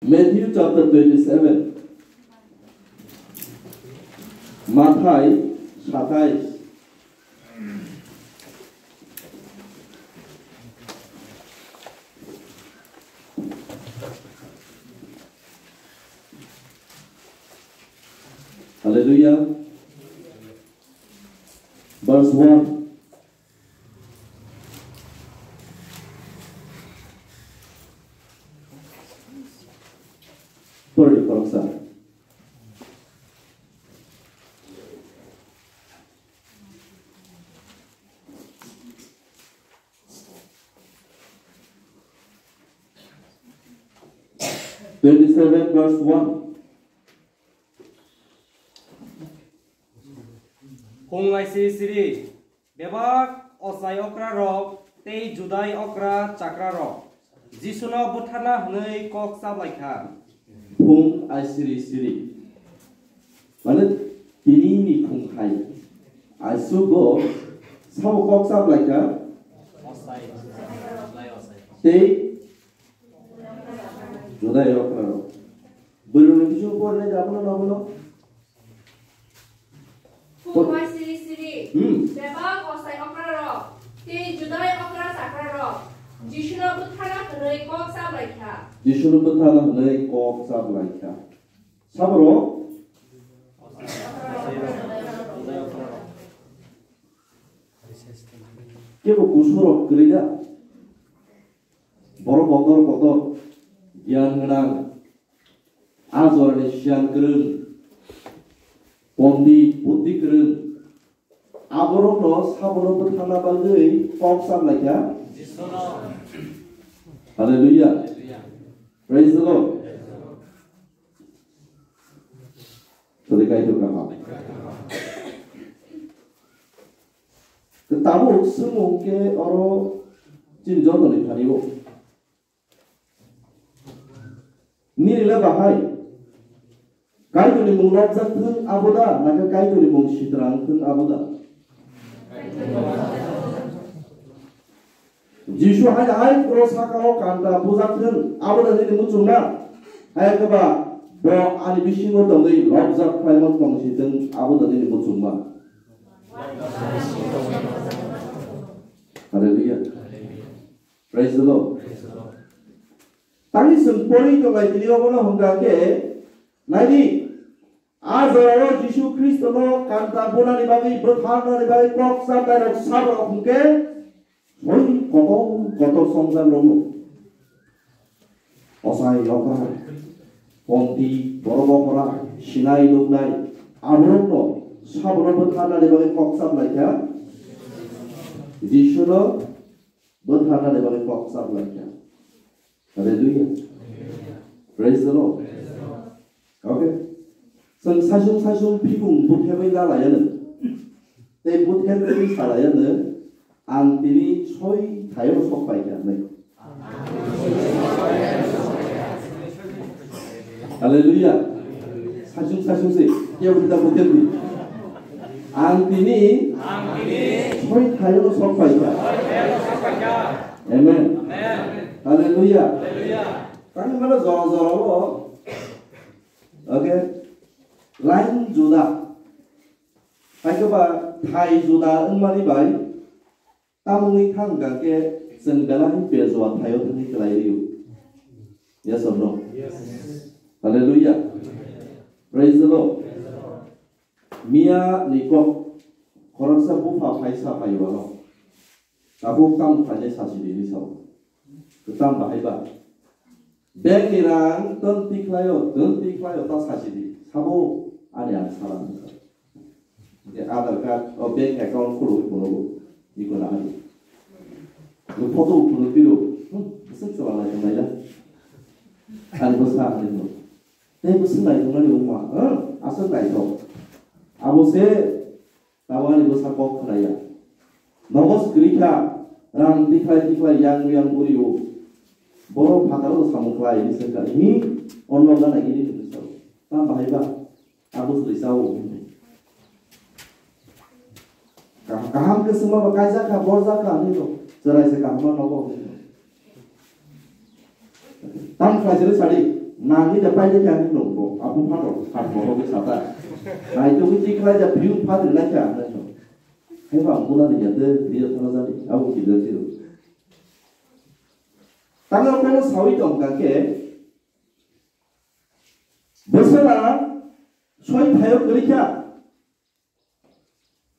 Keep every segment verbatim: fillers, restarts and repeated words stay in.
Matthew chapter twenty-seven. Mathai satais. Hallelujah. Verse one. Pori khoroksa. Twenty-seven verse one. Phung aisiri siri, bebak ochai okrarok tei Judai okra chakrarok Jisuno butharna hwnwi kok chablai kha. Phung aisiri siri. Mane, tini ni phung hai. Aisuk bo sabo kok chablai kha. Tei Judai okrarok. Bwrwini bising pornai da abono, abono. Phung aisiri siri, hmm, bebak ochai okrarok tei Judai okra chakrarok Jisuno butharna hwnwi kok chablai kha. Jisuno butharna hwnwi kok chablai kha. Saborok? Kebo kusurok kwrwi da? Borok kotor kotor, giyan gwnang, a jorani siyan kwrwng, pondit, buddhi kwrwng, aborokno sabono bwthangna bagwi kok chablai kha. Hallelujah. Praise the Lord. Tole Kaitor kaham. Tabuk swngmung khe oro chini jotoni thani o. Nini le bahai? Kaitorni mung nokjak thung abo da, na khe Kaitorni mung sitra wng thung abo da? Jisu hai hai kros saka o kanta bujak thung abo da nini muchungma? Hai khe ba bo ani bisingo tongwi lobjak khlaima tong si thung abo da nini muchungma? Hallelujah. Praise the Lord. Tani chwng pori tonglai tini obono hwnkha khe, naidi, a jorao Jisu Khristono kanta bunani bagwi, bwtharnani bagwi kok chaplairok saborok hwnkhe, soi kotor kotor songjarrokno. Ochai okra, ponti, borok okra, sinai nuknai, aborokno sabono bwtharnani bagwi kok chaplai kha. Jisuno bwtharnani bagwi kok chaplai kha. Hallelujah. Praise the Lord. Okay. Chwng saichung saichung phikung buthebwi lalaiya nwng. Tei buther twi salaiya nwng, ang tini soi thaio sok pai kha, hwnwi. Hallelujah. Saichung saichung se, kebo kita buther di. Ang tini soi thaio sok pai kha. Amen. Hallelujah. Tangmano jora jora o, okay, line juda. Hai khe ba thai juda wngmani bai tamungwi thang hwnkha khe chwng belai bejua thaio thangwi kwlai rio. Yes or no? Yes. Hallelujah. Praise the Lord. Miya ni kok khoroksa bupha phai sa phai wano. Tabuk tamo khlainai sachi di hinwi sao. Kwtam bahai ba. Bank ni rang ton tikhlaio, ton tikhlaio ta sachi di. Sabo ani ang sala nungkha. Je Aadhaar card, o bank account khulugwi phunukgo. Iko nahadi. Bo photo phunuk phiro. Hmm, bwswk chwla naitok naila. Ani bwsa ani phunuk. Tei bwswk naitok nani wngma. Hmm, aswk naitok. Abo se Tabuk ani bwsa kok khnaya. Nogo swkri kha, rang tikhlai tikhlai yang yang uri o. Borok phataro samung khlai hinwi swngkha, "Hi, ono gana gini hinwi sao." Tam bahai ba, abo swrwi sao. Kaham, kaham khe swngma ba kaijak kha, borjak kha hinwi no. Chwrai se kaham ma nogo. Tam khlai se sadi. Nangni da paide kha ni nongbo, abu phano, phano rogwi sata. Nai to witi khlai da, biu phat rinai kha, nai to. Hai ba, ang buna ni ya de, dia thana jani, abu ki da tiro. Tamo kono sawi tong kha khe, bwsala soi thayo kwrwi kha.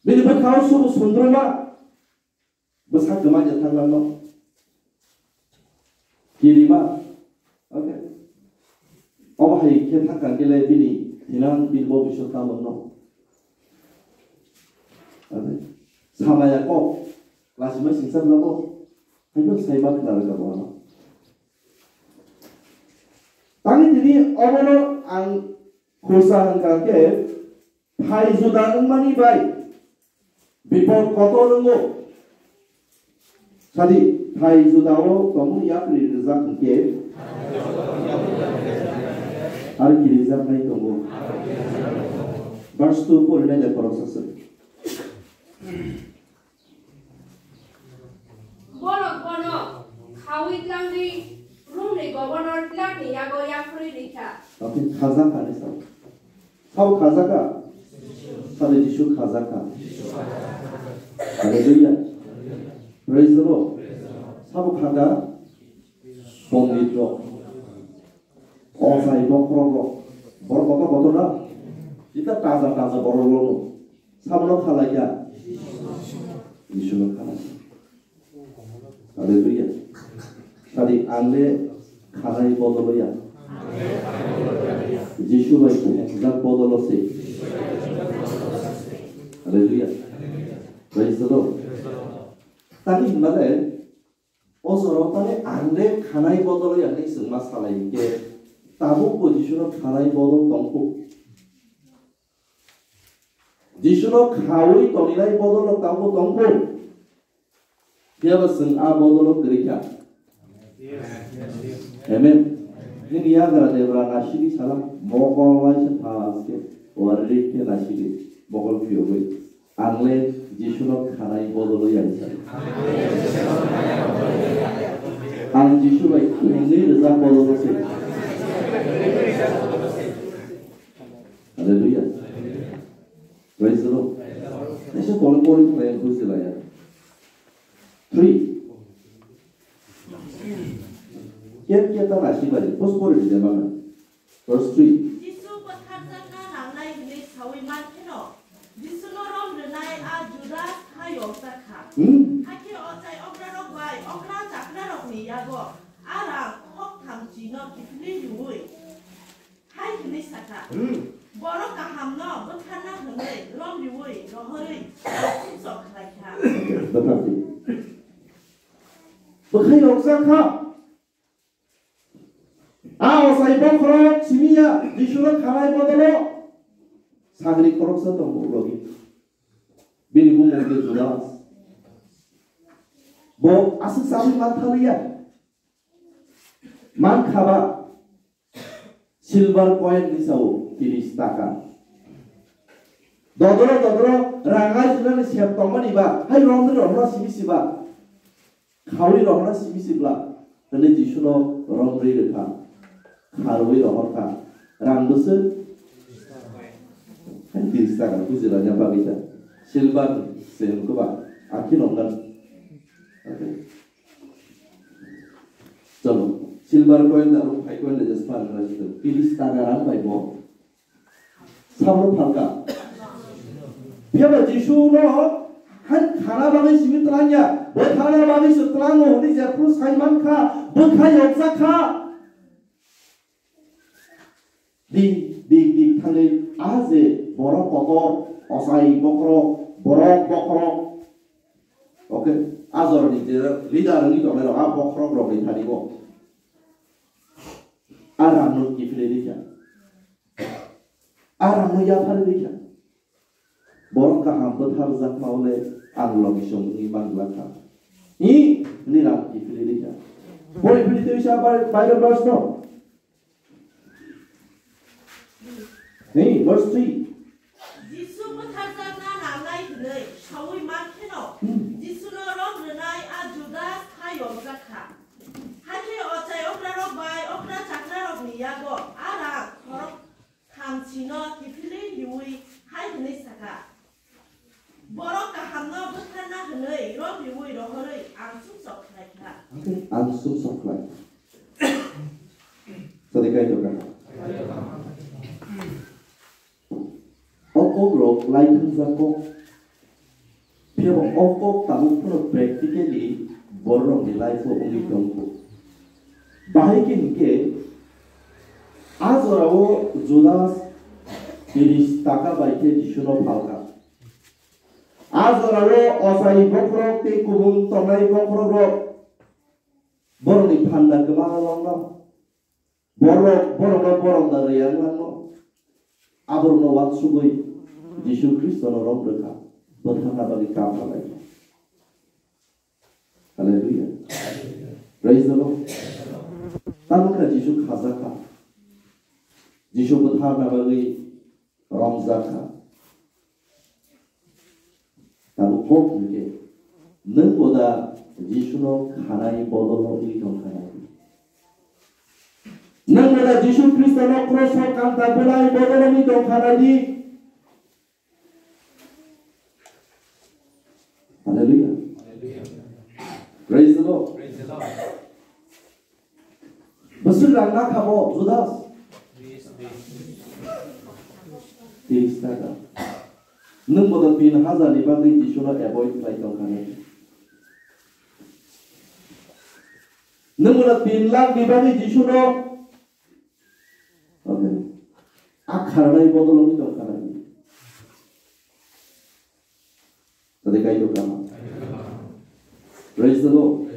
Bini bwkhao subu sundruma. Bwsa kwmanya thanglanno. Kirima. Okay. Obo hai khe thangkang khe le bini thinang bini bo biso kamonno. Okay. Samaya kok. Lasima singsa bla bo. Hai bo sai ma khna rwkha bo ano. Tani tini obono ang khursa hwnkha khe Thai juda wngmani bai bipor kotor wngo. Sadi, thai juda o tongmung yapri rijak hwnkhe aro kirijaknai tongo. Verse two porinai le khoroksa se. Borok bono khaui tlangwi Romni governor Pilatni yago yapharwi rikha. Tamo khe khajak kha ni sao. Sao khajak kha? Sadi Jisu khajak kha. Hallelujah. Praise the Lord. Sabo kha kha? Pondit rok. Ochai bokhorok rok. Borok kotor kotor na? Ita taja taja borok rok no. Sabono khalai kha? Jisuno khalai kha. Hallelujah. Sadi ang le khanai bodolo ya. Jisu bai khengjak bodolo se. Hallelujah. Praise the Lord. Tani hwnba le, o jorao tani ang le khanai bodolo ya hinwi chwngma salai hinkhe, tabuk bo Jisuno khanai bodol tongkhu. Jisuno khaui toninai bodol rok tabuk tongkhu. Phiyaba chwng a bodolo kwrwi kha. Amen. Nini yagra debra nasidi sala mokol waisa thaske wari khe nasidi mokol phiyogwi. Ang le Jisuno khanai bodolo yang sa. Ang Jisu bai khengwi rijak bodolo se. Hallelujah. Praise the Lord. Nasa polo pori khlai buji laya. Three. Kiat kiat ta nasi bari. Pos pori di mana. Verse three. Jisu bwtharjakna nangnai hwnwi saui man kheno, Jisuno rom rwnai a Judas ha yokjak kha. Hmm? Hakhe ochai okrarok bai okra chakrarokni yago a rang khoktham chino kiphilwi riui hai hwnwi sakha, hmm, borok kahamno bwtharna hwnwi rom riui rohorwi sumsok khlai kha. Bwthardi. Bwkhai yokjak kha. A ochai bokhorok simi ya, Jisuno khanai bodolo sagri khoroksa tongo logi. Bini bumung khe Judas. Bo aswk saui man thaliya. Man khaba silver coin ni sao tiris taka. Dodoro dodoro rang ai jwnani sep tongmani ba, hai romri romno simi siba. Khaui rohorna simi sibla, hwnwi Jisuno romri rwkha, kharwi rohorkha, rang bwswk? Hai tiris taka bujilanya bagwi ta, silver se hwnkhwba, akhi nongdan. Okay. Chalo, silver coin aro phai coin le jespa ngra jito, tiris taka rang bai bo. Sabro phalka. Phiyaba Jisu no hai khana bagwi simi twlang ya, bwthana bagwi se twlango hwnwi jephru sai mankha, bwkha yokjak kha. Dik, dik, dik thangwi a je borok kotor, ochai bokhorok, borok bokhorok. Okay, a jorani je leader wngwi tongnai rok, a bokhorok rokni thani bo. A rangno kiphilwi rikha. A rangno yapharwi rikha. Borok kaham bwtharjakma le ang logisong wngwi manglakha. Hi, hwnwi rang kiphilwi rikha. Pori philwi twi sa Bi-, Bible verse no. Hi, verse three. Jisu bwtharjakna nangnai hwnwi saui man kheno, hmm, Jisuno rom rwnai a Judas ha yokjak kha. Hakhe ochai okrarok bai okra chakrarokni yago Ang sumsok khlai. Sadi Kaitor kaham. O kok rok lai thwngjak kok. Phiya bo o kok tabuk phano practically borok rok ni life o wngwi tong kho. Bahai khe hinkhe a jora o Judas tiris taka bai khe Jisu no phalkha. A jora o ochai bokhorok tei kubun tongnai bokhorok rok borok ni phanda kwbang wngno. Borok, borokno borok da rwya wngno. Aborokno uansugwi Jisu Khristono rom rwkha, bwtharna bagwi kam khlaikha. Hallelujah. Praise the Lord. Tamo kha Jisu khajakha. Jisu bwtharna bagwi romjakha. Tabuk kok hwnkhe, nwng boda Jisuno khanai bodol wngwi tongkha nai di. Nwng boda Jisu Khristono kroso kanta bwlai bodol wngwi tongkha nai di. Hallelujah. Praise the Lord. Bwswk rang nakha bo Judas? Tiris taka. Nwng bodo tin hajar ni bagwi Jisuno avoid khlai tongkha nai. Nwng bodo tin lakh ni bagwi Jisuno, okay, a kharnai bodol wngwi tongkha nai. Tadi Kaitor kaham. Praise the Lord.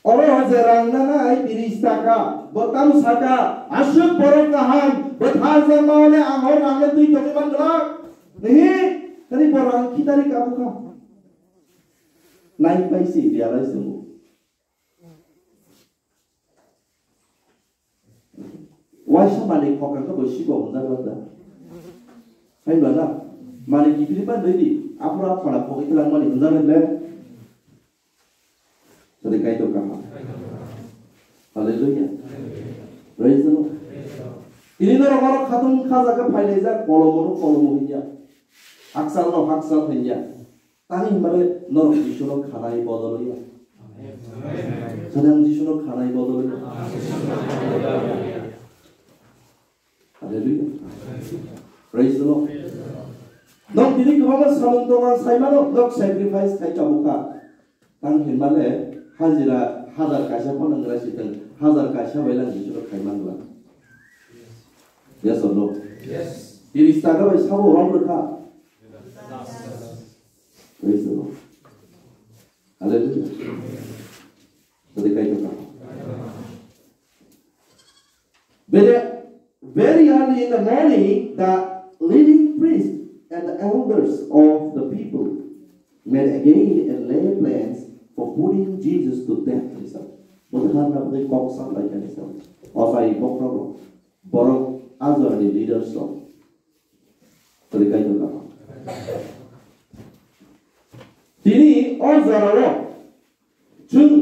Oro je rang nanai tiris taka, bo tamo saka, aswk borok kaham, bo tharjakma hwnwi ang hor rangno twi tongwi man glak. Nihi, tani bo rang khitari kabukha. Nai pai si realize wngo. Waisa manwi khokang khe bo sibo hwnjak lak da. Hai ba na? Manwi kiphilwi man doi di. Aphuru aphana khogwi twlang mani hwnjak le. Sadi Kaitor kaham. Hallelujah. Praise the Lord. Tini norok oro khatung khaja khe phailaijak, kolomo no kolomo hinya. Hakchal no hakchal hinya. Tani hwnmale norok Jisuno khanai bodol ya. Sadang Jisuno khanai bodol ya. Hallelujah. Praise the Lord. Nok tini kwbangma samung tongo, ang saimano, nok sacrifice khai tabukha. Tang hwnmale hajira hajar kaisa phano wngrai sitwng, hajar kaisa bai lang Jisuno khai mangla. Yes or no? Yes. Tiris taka bai sabo rom rwkha. Praise the Lord. Hallelujah. Sadi Kaitor kaham. Very, very early in the morning, the leading priests and the elders of the people met again and laid plans for putting Jesus to death, he said. Bwtharna bagwi kok saplai kha, he said. Ochai bokhorok, borok a jorani leaders rok. Tini Kaitor kaham. Tini o jorao chwng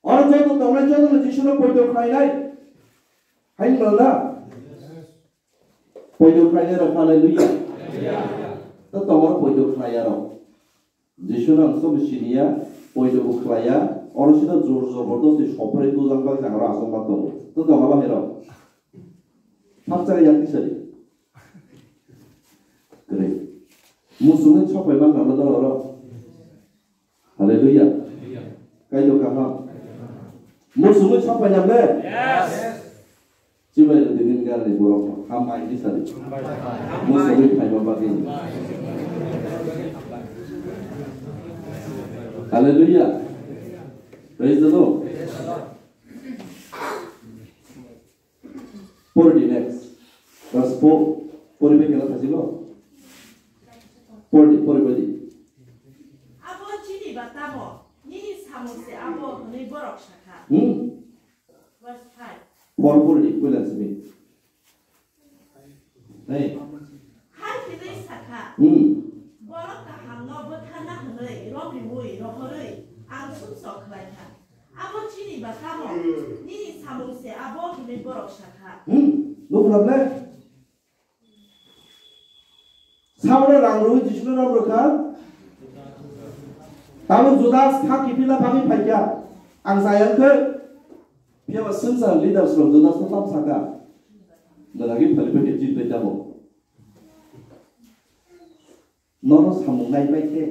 oro joto tongnai jotono Jisuno poito khlainai. Hai wngmano na? Poito khlainai rok, hallelujah. To tongmoro poito khlaiya rok. Jisu nang sobo siniya, poito bo khlaiya, oro sino jor jobordosti sopre tujak bai jang oro aswk ma tongo. To tongo bahai rok. Thapchak yang tisari. Kwrwi. Musungwi sopai man nang oro. Hallelujah. Kaitor kaham. Musungwi sopai nang le? Yes. Chibai rwdi nini gari borok no. Hambai di sadi. Musungwi phaima bagwi. Hallelujah. Praise the Lord. Pori di next. Verse four. Pori bai kela thajilo. Pori di, pori bai di. Abo chini ba tamo? Nini samung se abo hwnwi borok sakha. Hmm. Verse five. Por pori di, puila simi. Hey. Hai hwnwi sakha. Hmm. Borok kahamno bwtharna hwnwi robiui rohorwi ang sumsok khlai kha. Abo chini ba tamo? Nini samung se abo hwnwi borok sakha. Hmm. Nukho na ble? Sabono rang rwui Jisuno rom rwkha. Tamo Judas kha kiphilna bagwi phaikha. Ang saya khe, phiya ba swngchar leaders rok Judas no tam saka. Nang agi phali phai khe jit bai tamo. Nono samung nai bai khe.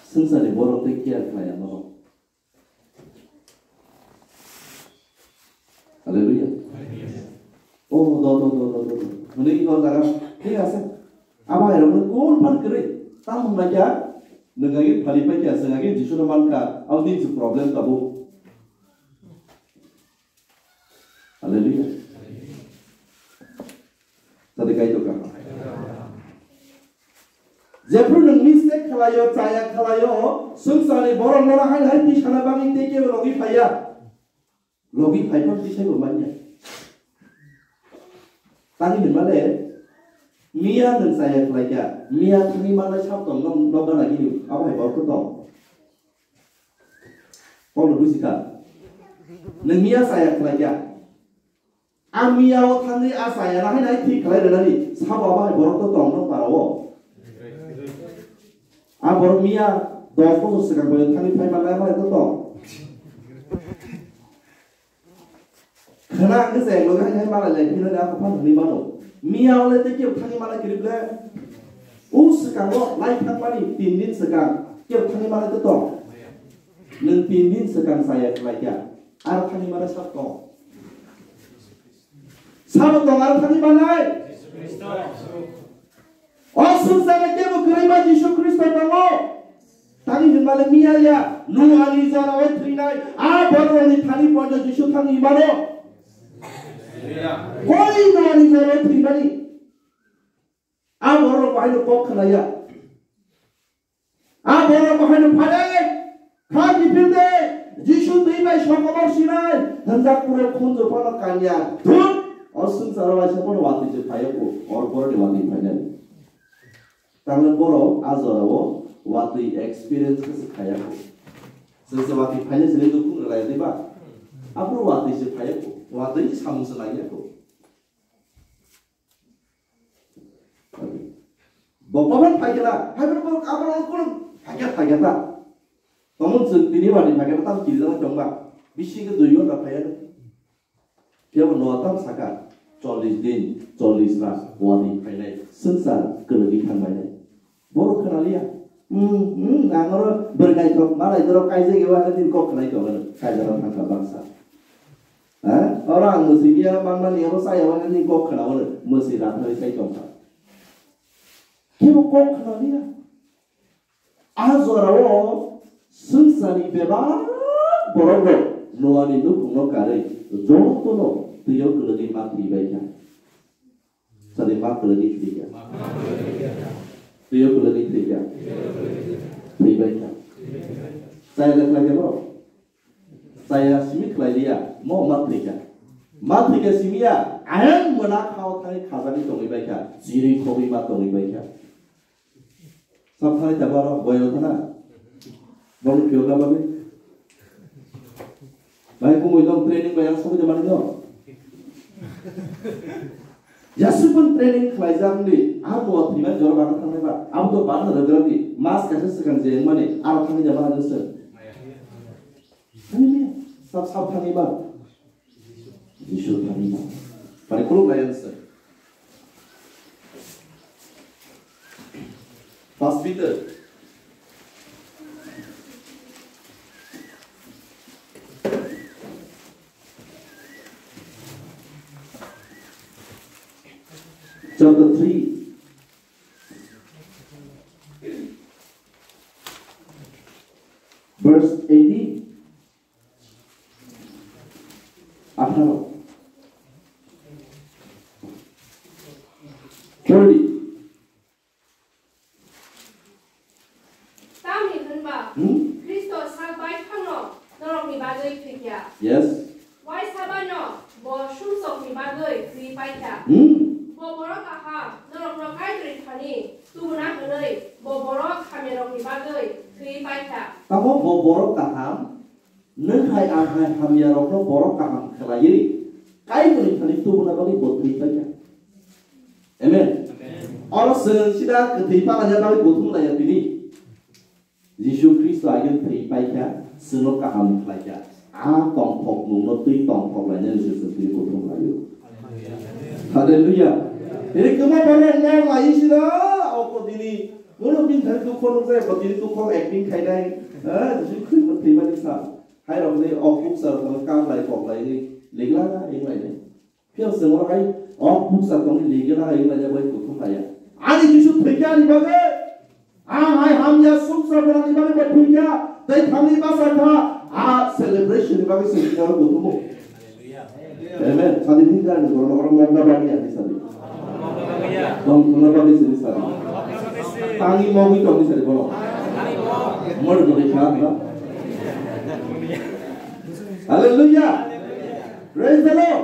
Swngchar ni borok tei care khlai ya nono. Hallelujah. Oh, do, do, do, do, do, do. Hwnwi o jaga, thik ase. Abo hai rokno kol phan kwrwi. Tamo hwnba khe, nwng agi phali pai khe, chwng agi Jisu no man kha, abo nini se problem tabuk. Hallelujah. Tadi kaitor kaham. Jephru nwng mistake khlaio, chaya khlaio, swngcharni borok nono hai hai twi sana bagwi tei kebo logi phaiya. Logi phai phano twi saibo manya. Tani hinmale, miya nwng chaya khlaikha, miya thangwi manai sab tong nok, nok gana gini, abo hai borok tong. Paulo buji kha. Nwng miya chaya khlai kha. A miya o thangwi a chaya na hai nai thik khlai rwnani sabo abo hai borok to tong nang para o. A borok miya dos bosor swkang bai thangwi phai manai abo hai to tong. Khna ang khe chayang logi hai hai malai lai phino na kha phang hwnwi mano. Miya ole tei kebo thangwi malai kwrwi ble. O swkango lai thangmani tin din swkang kebo thangwi malai to tong. Nwng tin din swkang chaya khlai kha. Ar thangwi malai sab tong. Sabo tong ar thangwi malai. O swngcharni kebo kwrwi ba Jisu Khristo tongo. Tani hinmale miya ya, Noani jorao thwinai, a bororokni thani poito Jisu thangwi mano. Koi Noani jorao thwimani? A bororok bahaino kok khnaya. A bororok bahaino phare, kha kiphilde, Jisu twi bai sokomor sinai, hwnjak puro khunju phano kanya. Thut, o swngcharo waisa phano watwi se phaiya ko, or boroni watwi phainani. Tangwi borok a jorao watwi experience khe se khaya kho. Chwng se watwi phaina se nini nukhung rwlai ya diba? Aphuru watwi se phaya kho. Watwi samung se naiya kho. Bo papan phaikha na, hai borok abo rok kono phaikha phaikha ta. Tongmung chwng tini watwi phaikha na, tam kirijak tongba. Bisi khe dui ghonta phaya na. Phiya bo Noa tam saka, chollish din, chollish rat watwi phainai, swngchar kwlwgwi thangbainai. Borok khwnaliya. Hmm, hmm, ang oro bwrwi naithok, ma naithok, kaijak eba hwnwi kok khnai tongo, kaijak rok thangkha baksa. Ha? Oro ang mwswi biya manmani abo chaya hwnwi kok khnaono, mwswi ratharwi chai tongkha. Kebo kok khnaliya. A jorao swngcharni bebak borok rok Noani nukhungno karwi jotono twio kwlwgwi ma thwibaikha. Sadi ma kwlwgwi thwikha. Twio kwlwgwi thwikha. Thwibaikha. Chaya le khlaikha borok. Chaya simi khlai liya, mo ma thwikha. Ma thwikha simi ya, ayang mona khao thai khajani tongwi baikha, chiri khogwi ma tongwi baikha. Sab thani ta baro boyo thana. Bong kyo ka bani. Bai ko moi dong training bai asok jamani no. Yasupun training khlai jang di, a mo thima jor bana thangnai ba, abo to bana rwgra di, mas kaisa swkang je mani, aro thani jamani no sir. Thani sab sab thani ba. Jisu thani ba. Pari khuluk lai answer. First Peter. Chapter three. Verse eighteen. Atharo. Thirty. Tamni hwnba, hmm? Khristo sak bai phano norokni bagwi thwikya. Yes. Waisa baino bo sumsokni bagwi thwi paikha. Hmm. Bo borok kaham, norokno Kaitorni thani tubuna hwnwi bo borok hamyarokni bagwi thwi paikha. Tamo bo borok kaham, nwng hai ang hai hamyarokno borok kaham khlaiwi Kaitorni thani tubuna bagwi bo thwi paikha. Amen. Amen. Oro chwng sida kwthwi palaina bagwi bo thumlaiya tini. Jisu Khristo agini thwi paikha, Chwngno kaham khlaikha. A tongthok mungno twi tongthok lainani se chwng twi kuthum laio. Hallelujah. Tini kwma borok no lai sida, o ko tini, mono bin thani dukho nukjai, ko tini dukho acting khainai. Ha, Jisu Khristo thwimani sa. Hai rok ni o buksa rok no kam lai kok lai ni, legla na ing lai ni. Phiya se mo hai, o buksa tong ni legla na ing lai ya, bai kuthum lai ya. Ani Jisu thwikha ani bagwi. Ang hai hamya sumsok rwna ni bagwi bo thwikha, tei thangwi bachakha, a celebration ni bagwi se thwikha bo kuthum. Amen. Sadi ni gani borok oro mokna bagwi ani sadi. Tong thangna bagwi sini sadi. Tangi mogwi tongwi sadi borok. Mor gori kha ba. Hallelujah. Praise the Lord.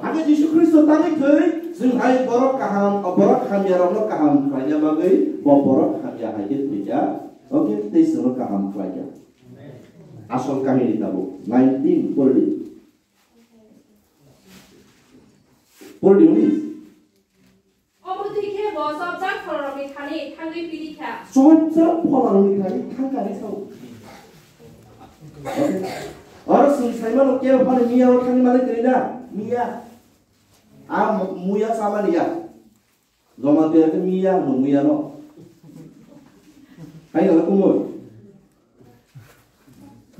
Age Jisu Khristo tangwi thwi, chwng hai borok kaham, borok hamya rokno kaham khlaina bagwi bo borok hamya hai khe thwikha. Okay, tei chwngno kaham khlaikha. Asol kahini tabuk nineteen pori di. Pori di, please. Omo twi khe bo chopjak pholarokni thani thangwi piri kha. Chopjak pholarokni thani thangkani sao. Oro chwng saimano kebo phano miya o thangwi manwi kwrwi na? Miya. A mu-, muya chamani ya. Joma tuya khe miya hwno muya no. Hai no kumui.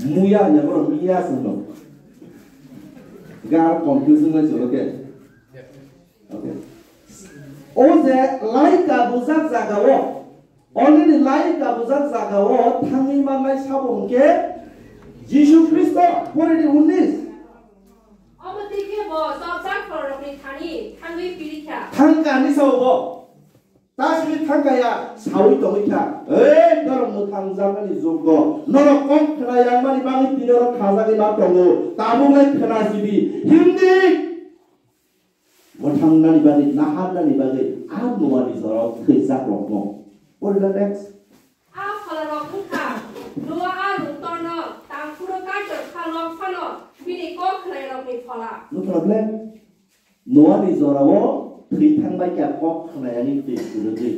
Muya hanya borok miya se hwno. Gar confusing lai cholo khe. Okay. O je lai kabujak jagao, already lai kabujak jagao thangwi mannai sabo hwnkhe Jisu Khristo, pori di unnish. Omo twi khe bo chopjak pholarokni thani thangwi piri kha. Thangkha ni sao bo. Tasini thangkaya sawi tongwi kha. Ei, norok mwthang jaknani jukgo, norok kok khna yangmani bagwi tini norok khajagwi ma tongo. Tabuk lai khna sibi. Hindi. Mwthangnani bagwi, naharnani bagwi, a Noani jorao thwijak rokno. Pori la next. A pholarok wngkha, Noa a rungtorno, tangphuru Kaitor kha lok phano, bini kok khnairokni phola. No problem. Noani jorao thwi thangbai kha kok khnayani twi kwrwngwi.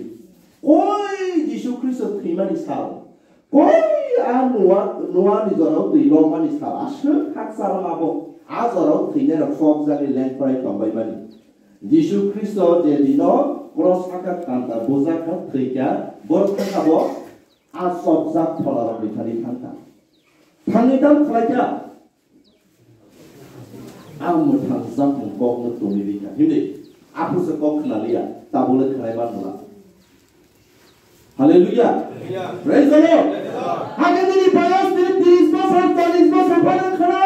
Koi Jisu Khristo thwimani sal. Koi a Noa, Noani jorao twi lokmani sal. Aswk hakchal ma bo. A jorao thwinairok sokjagwi lengkhorai tongbaimani. Jisu Khristo je dino cross saka kanta bujak kha thwi kha, borok thangkha bo a sokjak pholarokni thani thangkha. Thangwi tam khlai kha. Ang mwthang jakmung kokno tongwi rikha. Hindi, aphuru se kok khna liya, tabuk le khnai man mula. Hallelujah. Hallelujah. Praise the Lord. Praise the Lord. Age nini boyos tini tris bosor, challis bosor phano khna.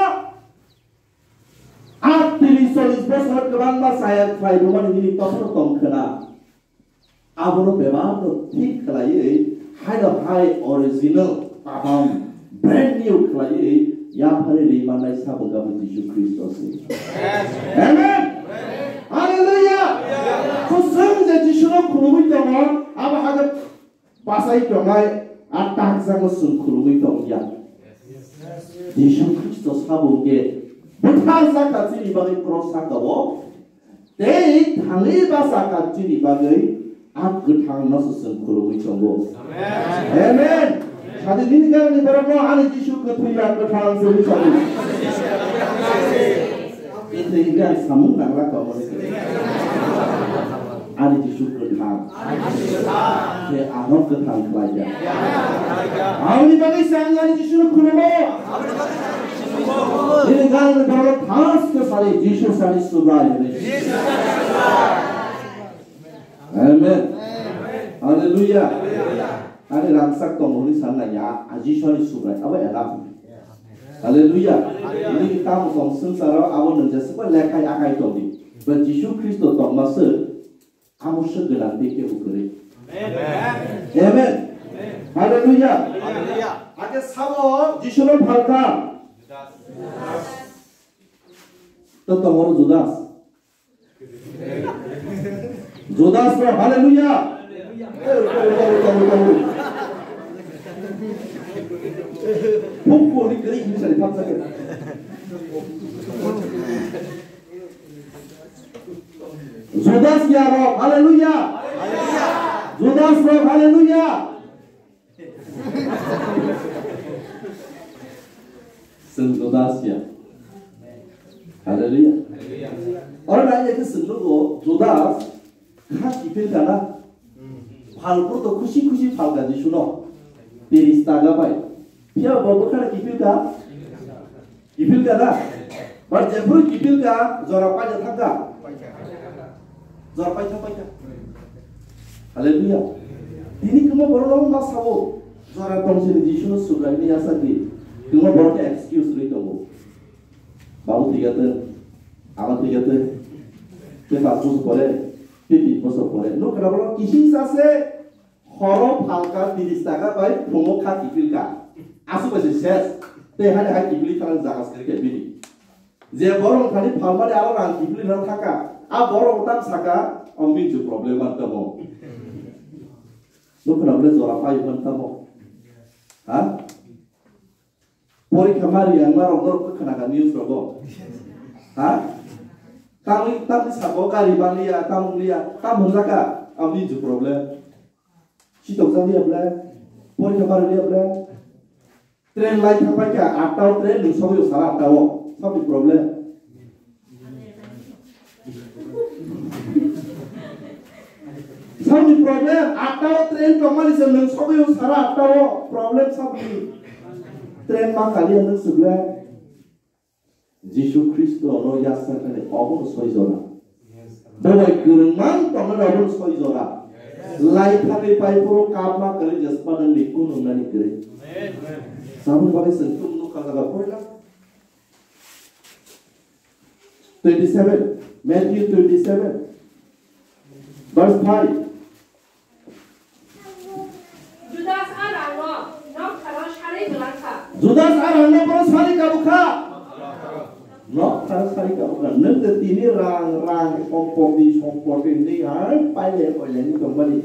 A tris challis bosor kwbangma chaya khlai rwmani nini tophoro tong khna. Abono bebak no thik khlaiwi, haino hai original kaham, brand new khlaiwi, yaphari ri mannai sabo gabo Jisu Khristo se. Amen. Hallelujah. Kusung je Jisu no khulumwi tongo, abo haga pasai tongnai, a takjak no sung khulumwi tongya. Jisu Khristo sabo ke bwthar jaka chini bagwi cross saka o. Tei thangwi bachakha chini bagwi a kwthang no se chwng khulumwi tongo. Amen. Amen. Sadi nini gana ni borok no ani Jisu kwthwi ya kwthang se wi sadi. Kwthwi hwnkhe ang samung nangla tongmani. Ani Jisu kwthang. Se ano kwthang khlai ya. Ani bagwi se ang ani Jisu no khulumo. Nini gana ni borok thas khe sadi Jisu sadi Subrai hwnwi. Amen. Hallelujah. Ani rangchak tongo hwnwi sanna ya, a Jisu ani Subrai, abo enough. Hallelujah. Nini tamo tong swngcharo abo nwngjasukma lekhai akai tongdi. Ba Jisu Khristo tongma se abo se gwnang tei kebo kwrwi. Amen. Amen. Hallelujah. Hallelujah. Ake sabo Jisu no phalka. To tongoro Judas. Judas no hallelujah. Pukul ni kiri ini sari pamsa ke. Judas ya roh, haleluya. Judas roh, haleluya. Chwng Judas ya. Hallelujah. Oro nai je chwng nugo Judas kha kiphil kana. Phal phuru to khusi khusi phal ka Jisu no. Tiris taka bai. Phiya bo bwkhano kiphil ka. Kiphil ka da? But jephuru kiphil ka, jora paija thang ka? Jora paija paija. Hallelujah. Tini kwma borok no ma sao, jora tong sini Jisu no subraini yasa di. Kwma borok ni excuse rwi tongo. Babu thwigatwng, ama thwigatwng. Te pas bosor pore, te tin bosor pore. No kwna borok kising sase, Horo phalka tiris taka bai phungo kha kiphilka. Aswk bai se ses. Tei hani hai kiphilwi thang jaga se khe bini. Je borok thani phalmani aro rang kiphilwi thang thangka. A borok tam saka, "Ong bini je problem man tamo." Nukuna bole jora pai man tamo. Ha? Porikha ma riyang ma rok norok khna ka news rogo. Ha? Tamni, tamni sabo gari manliya, tamung liya, tam hwnjaka, aboni je problem. Sitok jak liya ble, porikha ma liya ble. Train lai thang pai kha, atta o train nung sogwi sara atta o. Sabni problem. Sabni problem, atta o train tongmani se nwng sogwi o sara atta o problem sabni. Train ma kaliya nwng swkle. Jisu Khristo no yasa kani obo no soi jora. Bobai kwrwng man tongmani obo no soi jora. Lai thani pai phuru kap ma kali jespa nwng ni kunu nani kwrwi. Sabni bagwi se tum no kajaga poila. Twenty-seven, Matthew twenty-seven, verse five. Judas a rangno noktharo sarwi kwlangkha. Judas a rangno bono sarwi kabukha. Noktharo sarwi kabukha. Nwng de tini rang, rang, sompoti, sompoti ni hai paile, paile ni tongmani.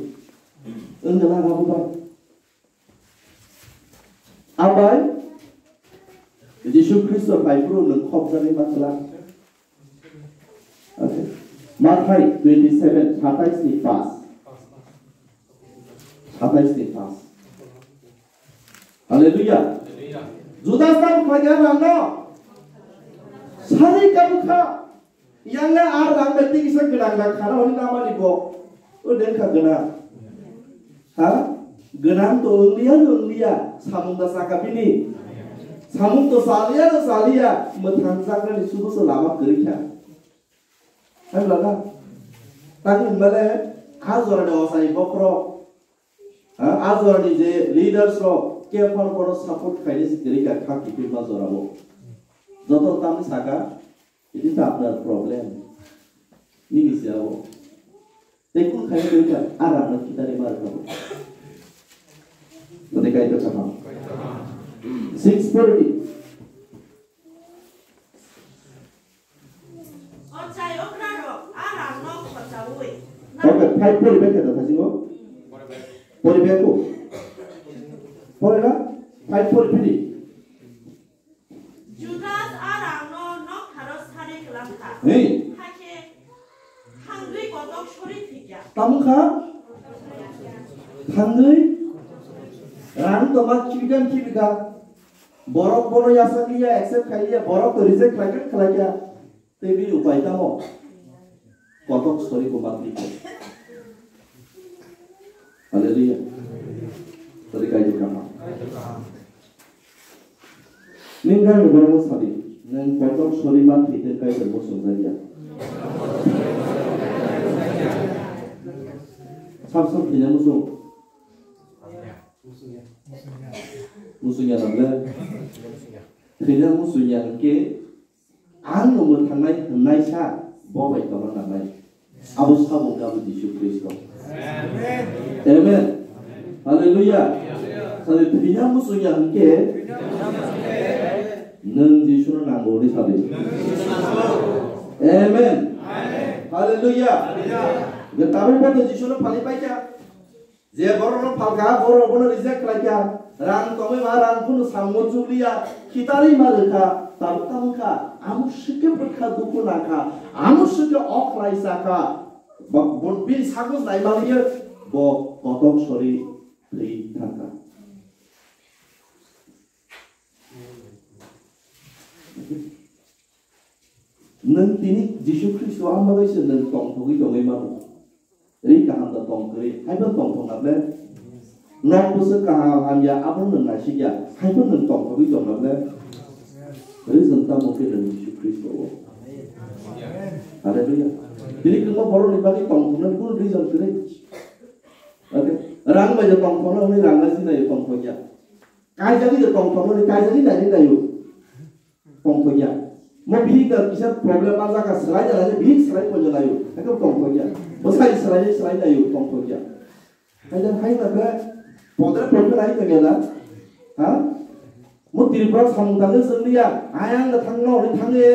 Wng kwlangkha bubai. Abai Jisu Khristo bai phuru nwng khopjagwi ma kwlak. Okay. Mathai twenty-seven, satais ni pas. Satais ni pas. Hallelujah. Judas tamo khlai ya rangno. Sari kabukha. Yang le ar rang bai tei kisa gwnang rang khana hwnwi namani bo. O den kha gwnang. Ha? Gwnang to wngliya no wngliya. Samung da saka bini. Samung to saliya no saliya. Mwthang jaknani sudu se lama kwrwi kha. Hai bwla na? Tang hinmale ha jora ni osai bokhorok. Ha? A jora ni je leaders rok khe phano bono support khainai se kwrwi kha kha kiphilma jora o. Joto tamni saka. It is আপনার problem. Nini se abo. Tei kun khai tei ka aram no kitari mar ka. Tadi kai to kaham. Six forty. O chayokra rok aram no khochaui. Okay, five pori bai kata thasingo. Pori bai ko. Pori na? Five pori pidi. Judas a rangno noktharo sari kwlangkha. Hey. Hakhe thangwi kotok sori thwikya. Tamo kha? Thangwi rang toma khibikan khibika. Borok bono yasakliya, accept khailiya, borok to reject khlaikha khlaikya. Tei bini upai tamo? Kotok sori ko matri ko. Hallelujah. Tadi kai di kama. Ningkan ni borok sadi, neng kotok sori matri tei kai di bosong jaya. Sab sab kina musu. Musu ya nable. Kina musu ya ke. Ang no mwthangnai hwnnaisa bo bai tongna nangnai. Abo sabo wngkha abo Jisu Khristo. Amen. Hallelujah. Sadi thwina muchungya hwnkhe nwng Jisuno nango hwnwi sadi. Amen. Hallelujah. Tabuk bo Jisuno phali paikha. Je borokno phalkha, borok bono reject khlaikha, rang tongwi ma rang phunu samung chukliya, khitarwi ma rwkha, tabuk tamo kha, amo swkhe bwkha dukhu nangkha, amo swkhe okhlai chakha, bo, bo, bini sakno nai manliya, bo kotok sori thwi thangkha. Nwng tini Jisu Khristo ang bagwi se nwng tongthogwi tongwi mano. Ri kaham da tong kwrwi, haibo tongthok na ble. Nok bwswk kaham hamya, abono nwng naisikya, haibo nwng tongthogwi tong na ble. Reason tamo khe nwng Jisu Khristo o. Hallelujah. Tini kwbangma borokni bagwi tongthoknani kunu reason kwrwi. Okay. Rang bai je tongthokna hwnwi rang nai sinai tongthokya. Kaijagwi je tongthoknani kaijagwi nai naio. Tongthokya. Mo bihik da kisa problem manjak kha, swlai da laio, bihik swlai poito laio. Ekdom tongthokya. Bwsai swlai swlai laio, tongthokya. Hai da hai na khe podre podre lai tongya da. Ha? Mo Tripura samung tangwi chwng liya. Ayang da thangno ri thangwi.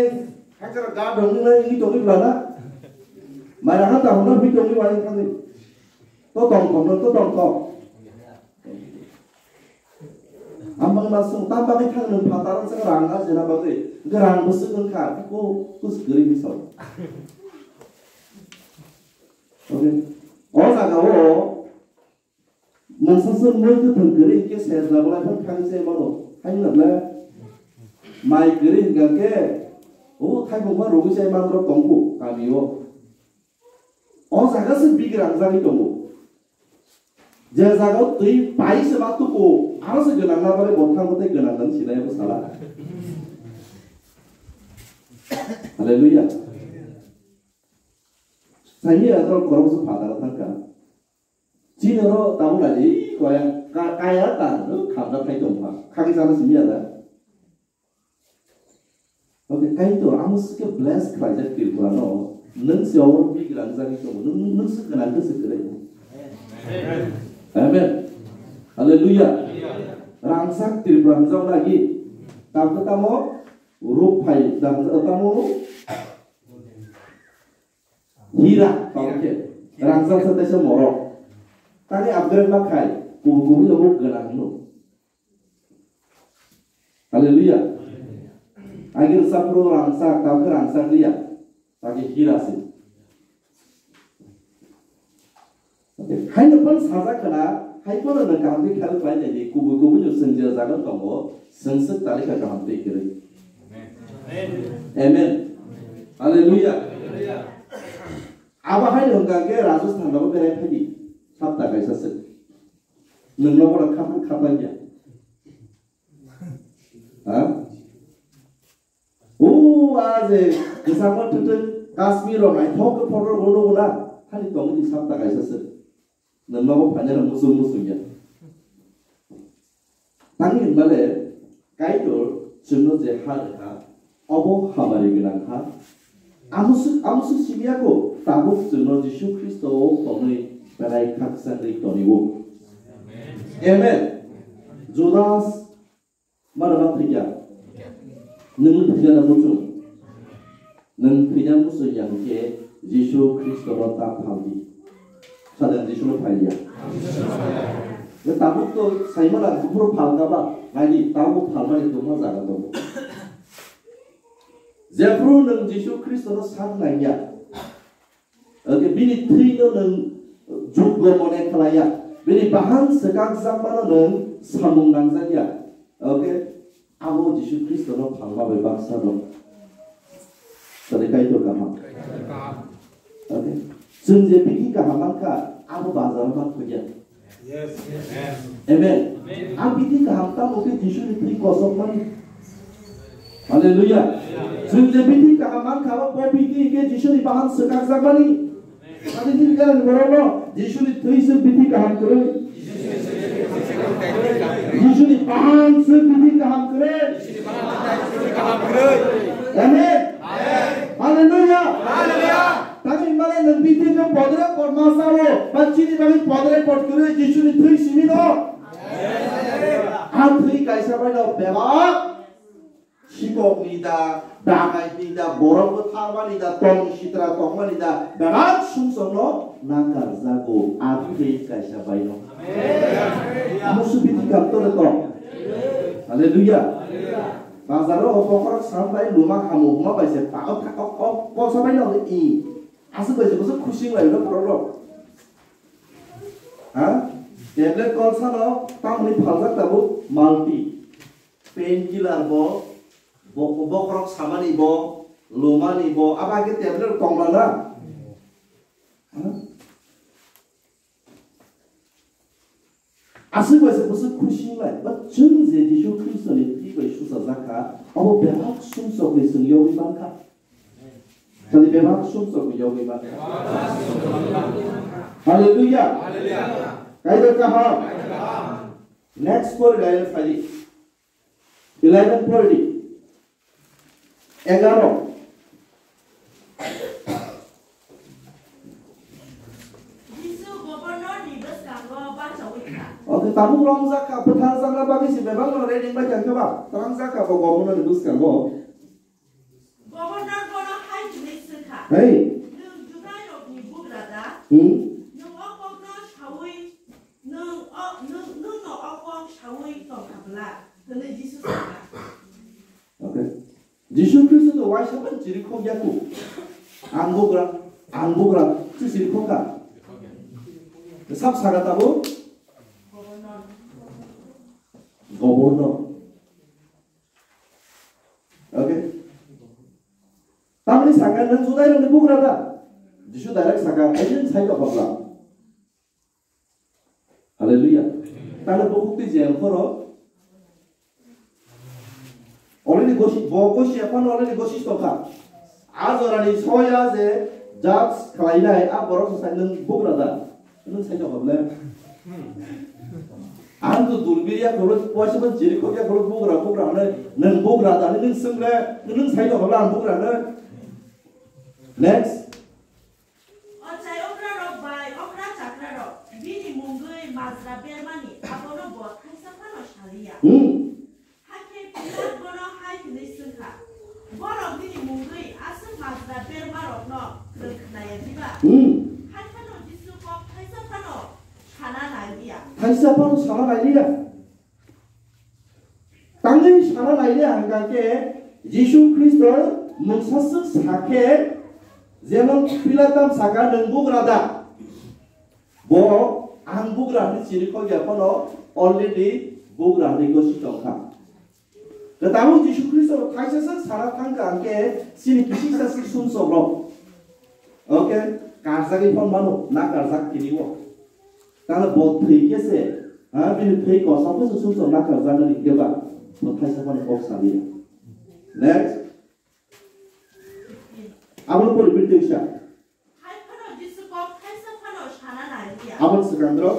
Hakara ga dongni na ini tongwi blana. Mara ha ta hona hui tongwi wani thangwi. To tongthokno to tongthok. Amang ma sung tam bagwi thang nwng phataro se rang ajina bagwi. Hwnkhe rang bwswk wngkha, ko kus kwrwi bisa. Okay. O jaga o mungsa sung mui kwthwng kwrwi hwnkhe serna bolai phano thang se mano. Hai wngna ble mai kwrwi hwnkha khe o thaibung ma rogwi se manrok tongkhu kami o. O jaga se big rangjagwi tongo. Je jaga o twi pai se ma tuku, aro se gwnang na bagwi bo thango tei gwnang nang sinai bo sala. Hallelujah. Saini adro korok se phataro thangka. Chini ro tabuk lai, koya, ka-, kaya ta, no, khamda phai tongkha. Khaki sana simi ada. Okay, Kaitor, amo swkhe bless khlaijak Tripura no. Nwng se obo big rangjagwi tongo. Nwng, nwng se gwnang khe se kwrwi. Amen. Hallelujah. Rangchak Tripura hwnjak lagi. Tabukhe tamo ruk phai, tamo hira, tabukhe. Rangchak se teisa morok. Tani upgrade ma khai, kubui kubui jogo gwnang hino. Hallelujah. Agir sapro rangsak, tabukhe rangsak liya. Tagi hira se. Haino pon sajak khna, hai pono no kaham khe khel khlai nai di, kubui kubui no swngjak jaga tongo, swngswk tali kha kaham tei kwrwi. Amen. Hallelujah. Abo haino hwnkha khe Rajasthan rogo berai phai di, sapta kaisa se. Nwng nogo rok khapang khapang ya. Ha? O, a je kwchangma thwngthwng Kashmir rok naithok khe photo rok nugo na, thani tongwi di sapta kaisa se. Nwng nogo phainai rok muchung muchung ya. Tangwi hwnba le Kaitor chwngno je ha rwkha, obo hamari gwnang ha. Amoswk, amoswk simi ya kho, tabuk chwngno Jisu Khristo o tonwi belai khakchangwi toniwo. Amen. Judas mano ma thwikya? Nwng thwikya na muchung? Nwng thwina muchung ya hwnkhe Jisu Khristo no ta phaldi. Sadan Jisu no phailiya. Tabuk to saimana buphuru phalka ba, naidi tabuk phalmani tongma jaga tongo. Jephru nwng Jisu Khristo no sak nangya, okay, bini thwi no nwng juggo mone khlaiya, bini bahan swkakjakmano nwng samung nangjakya, okay, abo Jisu Khristo no phalma bai baksa no. Tade Kaitor kaham. Okay. Chwng je bithi kaham mankha, abo bazar ma thokya. Yes, yes. Amen. Amen. Ang bithi kaham tamo khe Jisu ni thwi kosok mani. Hallelujah. Chwng je bithi kaham mankha, bo bithi khe Jisu ni bahan swkakjak mani. Tadi ni gana ni borok no Jisu ni thwi se bithi kaham kwrwi. Jisu ni bahan se bithi kaham kwrwi. Amen. Hallelujah. Tangwi mane nwng bithi khe podre pod ma sao, ba chini bagwi podre pod kwrwi Jisu ni thwi simi no. A thwi kaisa bai no bebak sikok ni da, dagai ni da, borok bwtharma ni da, tong sitra tongma ni da, bebak sumsok no nakarjago a thwi kaisa bai no. Musu bithi kam tore tong. Hallelujah. Bazaro o bokhorok sam bai luma hamu huma bai se pa o thak o, o, o sa bai no i. Aswk bai se bwswk khusi wng laio na borok rok. Ha? Tablet kol sano tamni phaljak tabuk multi. Pain killer bo, bo, bokhorok samani bo, lumani bo abo hai khe tablet tongla na. Aswk bai se bwswk khusi wnglai, but chwng je Jisu Khristoni thwi bai suchajak kha, abo bebak sumsokni chwng yogwi man kha. Tini bebak sumsokni yogwi man kha. Hallelujah. Kaitor kaham. Next pori lai phai di. Eleven pori di. Egaroh. Jisu gobornorni bwskango bachaui kha. Oke, tabuk romjak kha, bwthar jakna bagwi se bebak no ready bai kha khe ba, tlangjak kha bo gobornorni bwskango. Gobornor bono hai hwnwi swngkha, Hey. Nwng Judairokni bugra da? Hmm? Nwng o kokno saui, nwng o, nwng, nwngno o kok saui tongkha bwla? Hwnwi Jisu sakha. Okay. Jisu Khristo to waisa ban chiri khok ya ku. Ang bugra, ang bugra, chi chiri khok kha. Sab saga tabo? Gobornor. Okay. Tamni saka nang Judairokni bugra da? Jisu direct saka, "Ai, nang sai to khokla." Hallelujah. Tale bukhuk twi jel khoro. Already gosi, bo gosi apan already gosi tokha. A jorani soya je judge khlainai, a borok sai nang bugra da? Nang sai tokha bole? Ang to dulbiriya khoro, poisa ban chiri khokya khoro bugra, bugra hwnwi, nang bugra da, nang swngle, nang sai tokha bole ang bugra hwnwi? Next. O chai okrarok bai okra chakrarok bini mungwi majra bermani abono bo thaisa phano saliya. Hmm. Hakhe Pilat bono hai hwnwi swngkha, "Borok bini mungwi aswk majra bermarokno nwng khnaya diba?" Hmm. Hai phano Jisu kok thaisa phano sana nai liya. Thaisa phano sana nai liya. Tangwi sana naile hwnkha khe Jisu Khristo mungsa swk sa khe, jemon Pilat tam saka, "Nwng bugra da?" Bo, "Ang bugra," hwnwi chiri khok ya phano already bugra hwnwi gosi tongkha. Kwtabo Jisu Khristo thaisa swk sana thangkha hwnkhe chini kisisa swk sumsok rok. Okay, karjagwi phano mano, na karjak tini o. Tangwi bo thwi khe se, ha, bini thwi kosom khe se sumsok na karjaknani hwnkhe ba, bo thaisa phano kok saliya. Next. Abono pori pori twi sa. Hai phano Jisu kok thaisa phano sana nai liya. Aboni swkang rok.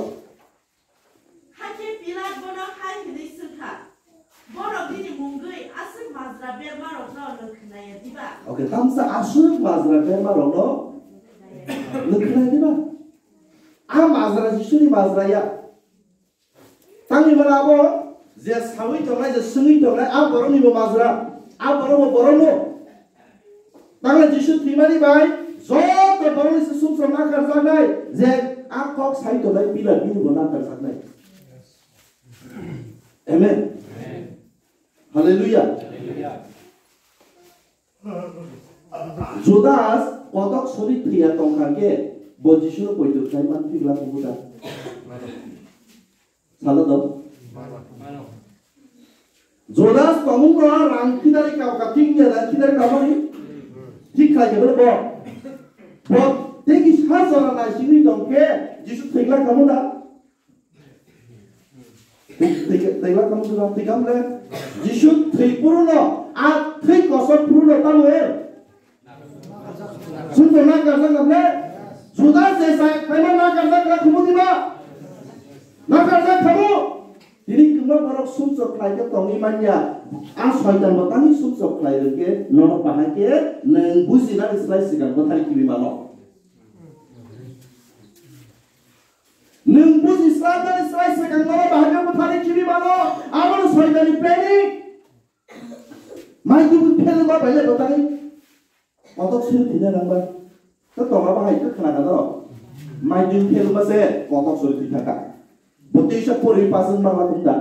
Hakhe Pilat bono hai hwnwi swngkha, "Borok bini mungwi aswk majra bermarokno nwng khnaya diba?" Okay, tamsa aswk majra bermarokno nwng khnaya diba? A majra Jisuni majra ya. Tangwi mano abo je saui tongnai, je swngwi tongnai, a borokni bo majra, a borok bo borokno. Tangwi Jisu thwimani bai joto borokni se sumsok nakarjaknai, je a kok sai tongnai Pilat bini bo nakarjaknai. Amen. Hallelujah. Judas kotok suri thwiya tongkha khe bo Jisuno poito khlai man thwigla kubuda. Salo do. Judas tongmung no rang khidari kau ka thik ya da khidari kau mani. Thik khai ke bo. Bo tei ki sa jora nai sini tong khe Jisu thwigla kamu da. Thwigla kamu da thwigam le. Jisu thwi puru no a thwi koso puru no tamu e. Sumsok nakarjak na ble? Judas je sa khlaima nakarjak na khumu diba? Nakarjak khamu? Tini kwbangma borok sumsok khlai khe tongwi manya. A soitan bo tani sumsok khlai rwkhe nono bahai khe nwng bujinani slai swkang bwthari kibi mano. Nwng buji slamnani slai swkang nono bahai khe bwthari kibi mano. Abono soitanni planning. Mai tubui phelu ma bai le bwtani. Kotok suri thwina nang bai. To tonga bahai to khna ka do. Mai tubui phelu ma se kotok suri thwi thaka. Bo teisa pori pasang bangla tungda.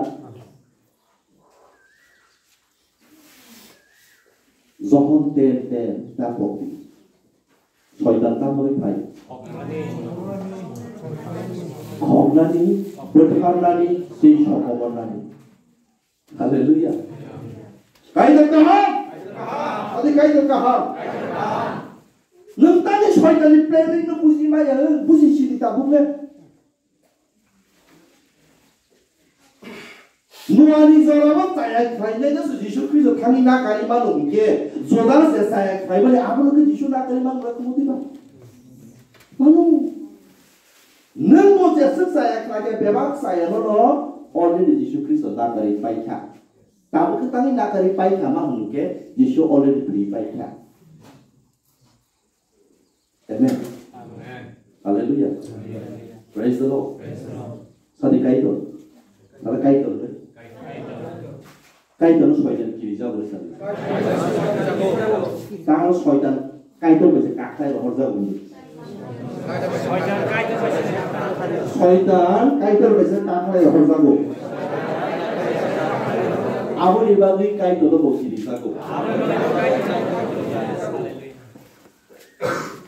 Johon ten ten ta pokti. Soitan ta mori phai. Khoknani, bwtharnani, tei sokomornani. Hallelujah. Kaitor kaham. Adi Kaitor kaham. Nwng tani Soitanni planning no buji maya, nwng buji sini tabuk le. Noani jorabo chaya khlainai no Jisu Khristo thangwi nakari mano hwnkhe, Judas se chaya khlaimani abono khe Jisu nakari mano na kumu diba? Mano. Nwng bo jeswk chaya khlaikhe bebak chaya no no already Jisu Khristo nakari paikha. Tabuk khe tangwi nakari paikha ma hwnkhe Jisu already thwi paikha. Amen. Amen. Hallelujah. Hallelujah. Praise the Lord. Praise the Lord. Sadi Kaitor. Sadi Kaitor. Kaitor. Kaitor no Soitan kiri jago sadi. Tang Soitan Kaitor bai se kakhai rohor jago ni. Soitan Kaitor bai se kakhai rohor jago. Aboni bagwi Kaitor no bo kiri jago.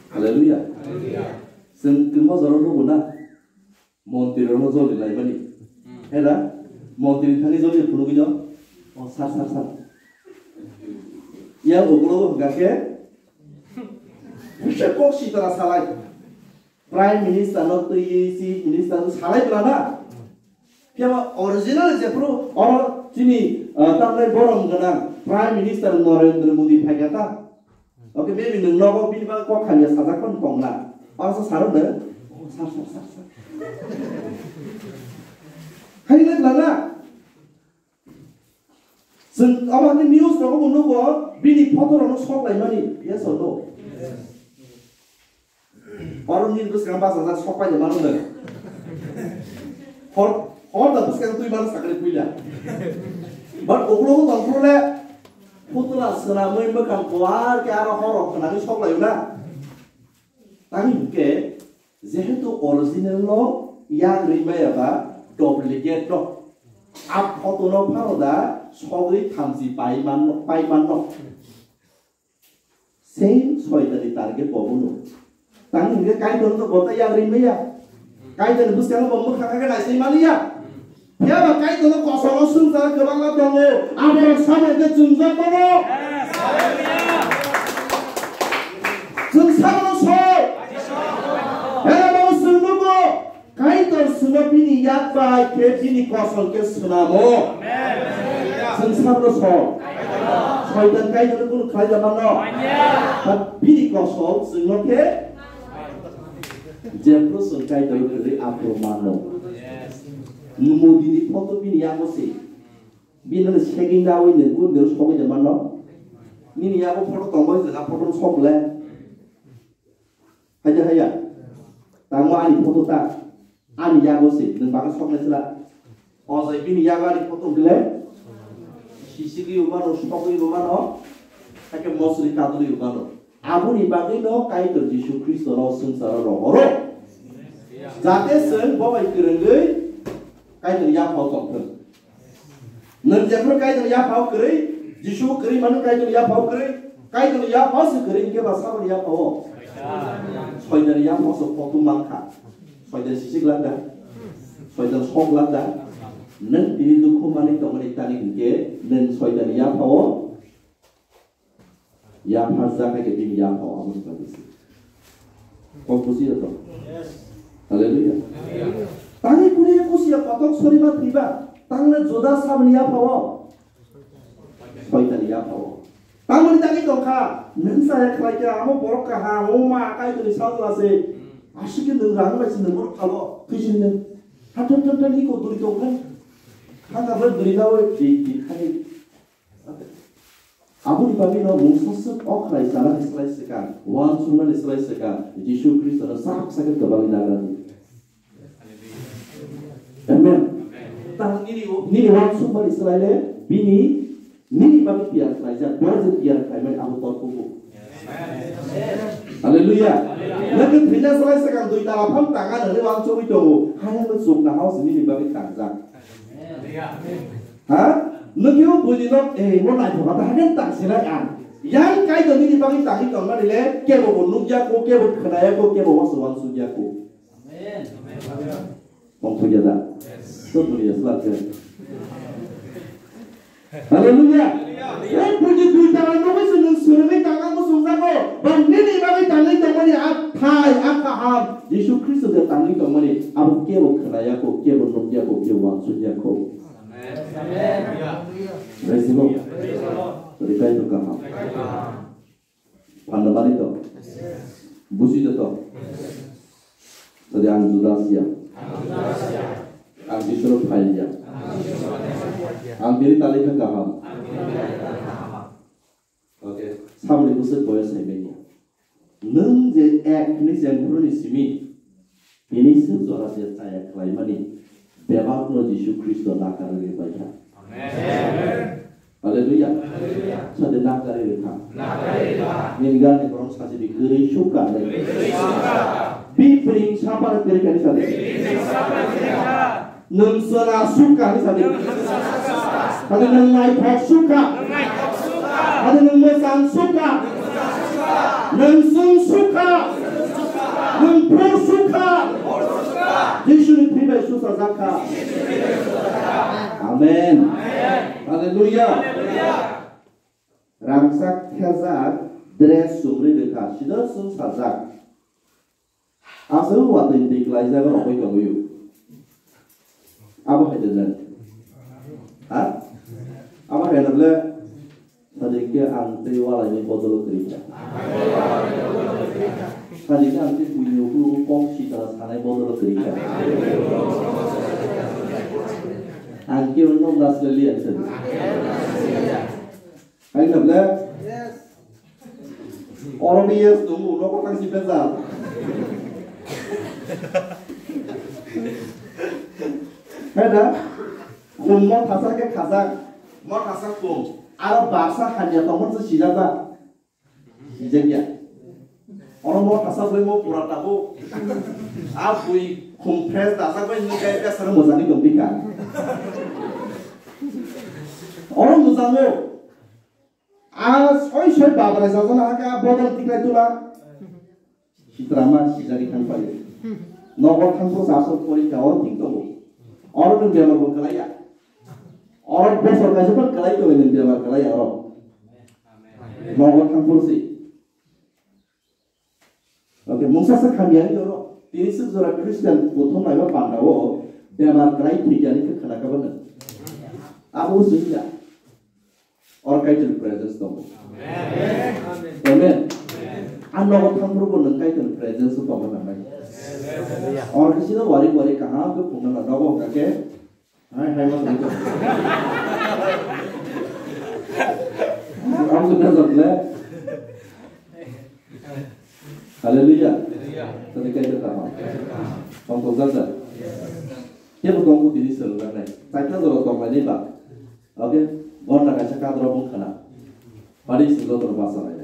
Hallelujah. Chwng twma jora nugo na? Montri rokno joli laimani. Hera? Montri thani joli phunugwi no? O sar, sar, sar. Yang ugulo hwnkha khe, busa kok sitara salai. Prime Minister no twiwi Chief Minister no salai bwla na? Phiya ba original jephru oro chini, ah, tamni borom gwnang Prime Minister Narendra Modi phaikha ta? Okay, maybe nwng nogo bini bagwi kok hamya sajak phano tong na. Oro sa saro de. Oh, sar, sar, sar, sar. Hai na na na. Chwng abo hani news rogo bo nugo bini photo rokno sok laimani. Yes or no? Oro nini bwskang bachajak sok paide mano de. Hor, hor da bwskang twi mano sakni puila. But oklo tongphuru le putla swnamwi mwkhang kuar khe aro horo khwnani sok laio na. Tani hwnkhe jehetu original no yak ri maya ba duplicate no. A photo no phano da sogwi thamchi pai man, pai man no. Same Soitanni target bo bono. Tang hwnkhe Kaitor no bo ta yagri maya. Kaitor ni bwskango bo mwkha kha khe naisai mani ya. Phiya ba Kaitor no kosongo swngchar kwbangma tongo. Aborok sabo hwnkhe chwngjak bono. Chwng sabono soi. Phiya ba chwng nugo. Kaitor chwngno bini yak bai khe bini kosol khe swnamo. Amen. Chwng sabno song. Soitan Kaitorno kunu khlai da mano. Amen. But bini kosol chwngno khe jephru chwng Kaitor kwrwi aphuru mano. Yes. Mudini photo bini yago se. Bini no seging dawi ne gun de sogwi da mano. Nini yago photo tongwi jwga photo sok le. Haja haya. Tamo ani photo ta. Ani yago se, nwng bagwi soknai sila. O jai bini yago ani photo gile. Sisigwi umano, sogwi umano. Haike mosri kadwi umano. Aboni bagwi no Kaitor Jisu Khristo no swngcharo rohoro. Jate chwng bo bai kwrwngwi Kaitor yaphao tongthwng. Nwng jephru Kaitor yaphao kwrwi, Jisu kwrwi mano Kaitor yaphao kwrwi, Kaitor yaphao se kwrwi hwnkhe ba saboni yaphao. Soitan yaphao se kothum mankha. Soitan sisik landa. Soitan sok landa. Nwng tini dukhu manwi tongmani tani hwnkhe nwng Soitan yaphao. Yapharjak hai khe bini yaphao aboni bagwi se. Kok kusi ya to? Hallelujah. Tangwi kuni kusi ya kotok sori ma thwiba. Tangna Judas saboni yaphao. Soitan yaphao. Tangmani tangwi tongkha. Nwng saya khlai kha amo borok kaham, amo ma akai toni sajla se. Aswk khe nwng rang bai se nwng borok thalo. Twi sini nwng. Than than than than iko duri tongkha. Thang ka bai duri na bai di di khai. Aboni bagwi no mungsa swk o khlai chanani slai swkang, uansuknani slai swkang, Jisu Khristo no sak sak khe kwbangwi nagra di. Amen. Tang nini, nini uansukmani slai le bini, nini bagwi tiyar khlaijak, bo je tiyar khlaimani abo tor kubu. Hallelujah. Nang thwina slai swkang dui tala phang tanga nini uansugwi tongo, hayano chukna hao se nini bagwi tangjak. Ha? Nukyo buini nok, eh, mo naithoka ta hagen tang sinai ang. Yang Kaitor nini bagwi tangwi tongmani le, kebo bo nukya ko, kebo khnaya ko, kebo wansuk wansukya ko. Amen. Tongthokya da? Yes. To buini ya slap ya. Hallelujah. O buini dui tala nugwi se nwng swrwngwi tangna muchungjago. Ba nini bagwi tangwi tongmani a thai, a kaham. Jisu Khristo je tangwi tongmani abo kebo khwnayakho, kebo nukyakho, kebo wansukya kho. Praise the Lord. Tini Kaitor kaham. Panda mani to. Busi to. Jadi ang Judas ya. Ang Jisu no phai ya. Ang bini tali kha kaham. Okay. Samni busi boyo sai manya. Nwng je ek ni jengphuru ni simi. Bini se jora je chaya khlaimani. Bebak no Jisu Khristo nakar ri bai kha. Amen. Hallelujah. Sade nakari rikha. Nini gani borok sachi di kwrwi sukha le. Bipring sapar kwrwi kani sade. Nwng sona sukha ni sade. Sade nwng naithok sukha. Sade nwng mwchang sukha. Nwng sung sukha. Nwng phur sukha. Jisuni thwi bai susa jakha. Amen. Hallelujah. Rangchak thejak dress chumri rwkha, sida chwng sajak. Aswk watwi twi klaijak rokoi tongwi. Abo hai de jan. Ha? Abo hai na ble. Sadike ang tei walaini bodolo kwrwi kha. Sadike ang tei buini uklo kok sitara sanai bodolo kwrwi kha. Ang khe no nasle liya sadi. Hai na ble? Oro ni yes tongo, nogo tang si bejal. Hai da? Khum mo thasa khe khajak, mo thasa khum. Aro baksa hamya tongmani se sijak ba? Sijak ya. Oro mo thasa bui mo pura tabo. A bui khum fresh thasa bai ni kai besa mojani tong bika. Oro mojango. A soi soi babrai sajana hake a bodol tiklai tula. Sitrama sijari thang pai. Nogo thang pro sa asol pori ka oro thik tongo. Oro nwng bemar bo kalai ya. Oro bosor kaisa phan kalai tongo nwng bemar kalai ya oro. Nogo thang pro si. Okay, mungsa sa khamya ni oro. Tini suk jora Christian kuthum laiba panda o bemar kalai thik ya ni khe khana ka bana. Abo sujya. Or Kaitor presence tongo. Amen. Amen. Ang nogo thangphuru bo nwng Kaitor presence o tongna nangnai. Or kisi no wari wari kaham khe phunukna nogo hwnkha khe, hai, hai, ma tongwi tong. Ang se na jat le. Hallelujah. Tadi Kaitor kaham. Tong tong jat jat. Kebo tongkhu tini swrwngjaknai. Chaita jora tonglainai ba. Okay? Gonta kaisa kadro bung khana. Padi sing jotono basa nai.